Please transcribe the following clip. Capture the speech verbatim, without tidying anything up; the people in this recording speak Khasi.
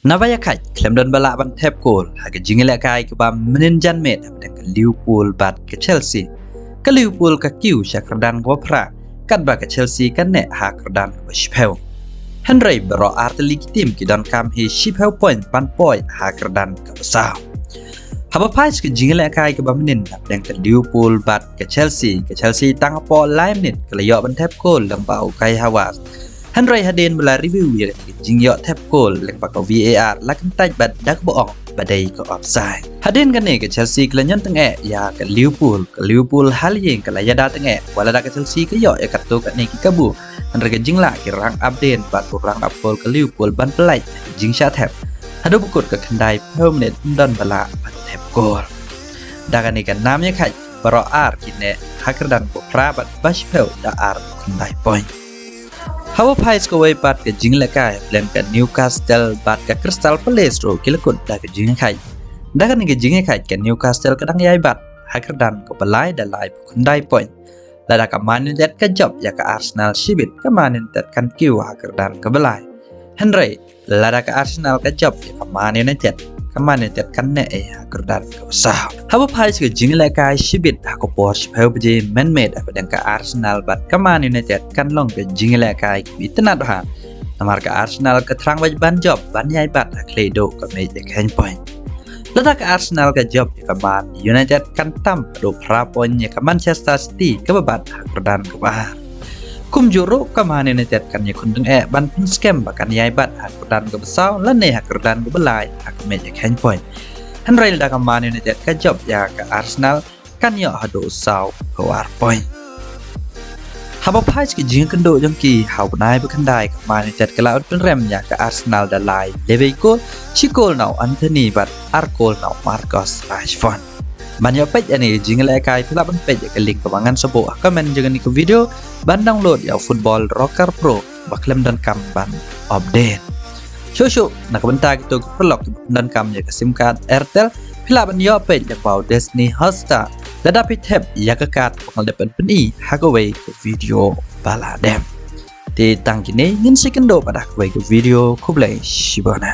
Naba ïa khaid khlem don ba lah ban thep kol ha ka jingïalehkai kaba mynnin janmiet hapdeng ka Liverpool bad ka Chelsea. Ka Liverpool ka kiew sha kyrdan kaba phra, katba ka Chelsea ka neh ha kyrdan kaba shiphew. Hynrei baroh artylli ki tim ki donkam hi shiphew point ban poi ha kyrdan kaba saw. Haba phai sha ka jingïalehkai kaba mynnin hapdeng ka Liverpool bad ka Chelsea, ka Chelsea tang hapoh lai minit ka la ïoh ban thep kol lyngba u Kai Havertz. Hynrei hadien ba la review ïa ka jingïoh thep kol lyngba ka V A R la kyntait bad da kaba ong ba dei ka offside. Hadien kane ka Chelsea ka la ñion tyngeh ïa ka Liverpool, ka Liverpool ha la ïing ka la ïada tyngeh, wat lada ka Chelsea ka ïoh ïa katto katne ki kabu. Hynrei ka jinglah ki rangap dien bad u rangap kol ka Liverpool ban pynlait jingshah thep. Haduh ba kut ka khyndai phew minit ym don ba lah ban thep kol. Da kane ka nam ïa khaid baroh ar ki neh ha kyrdan kaba phra bad ba shiphew da ar khyndai point. Haba phai sha kawei pat ka jingïalehkai hapdeng ka Newcastle bad ka Crystal Palace ruh ki la kut da ka jingïakhaid. Da kane ka jingïakhaid ka Newcastle ka dang ïai bat ha kyrdan kaba lai da lai khyndai point. Lada ka Man United ka jop ïa ka Arsenal shibit, ka Man United kan kiew ha kyrdan kaba lai. Hynrei lada ka Arsenal ka jop ïa ka Man United, ka Man United kan neh ei ha kyrdan kaba saw. Haba phai sha ka jingïalehkai shibit ha ka por shiphew baje mynmiet hapdeng ka Arsenal bad ka Man United kan long ka jingïalehkai kaba itynnad bha. Namar ka Arsenal ka thrang bha ban jop ban ïai bat ha khlieh duh ka mej ïakheiñ point. Lada ka Arsenal ka jop ïa ka Man United kan tam haduh phra point ïa ka Manchester City kaba bat ha kyrdan kaba ar. Kumjuh ruh ka Man United kan ïakhun tyngeh ban pynskhem ba kan ïai bat ha kyrdan kaba saw lane ha kyrdan kaba lai ha ka mej ïakheiñ point. Hynrei lada ka Man United ka jop ïa ka Arsenal kan ïoh haduh saw phew ar point. Haba phai sha ka jingïakynduh jong ki ha u bnai ba khyndai ka Man United ka la pynrem ïa ka Arsenal da lai lebei kol, shi kol na u Antony bad ar kol na u Marcus Rashford. Ban ïoh peit ïa kane ka jingïalehkai phi lah ban peit ïa ka link kaba ngan sa buh ha comment jong kane ka video ban download ïa u Football Rocker Pro ba khlem donkam ban update. Shuh shuh na ka bynta kito ki paralok kiba pyndonkam ïa ka sim card Airtel, phi lah ban ïoh peit lyngba u Disney Hotstar lada phi thep ïa ka card ba nga la dep ban pyni ha kawei ka video ba la dep. Te tang kine, ngin sa ïakynduh pat ha kawei ka video. Khublei shibun.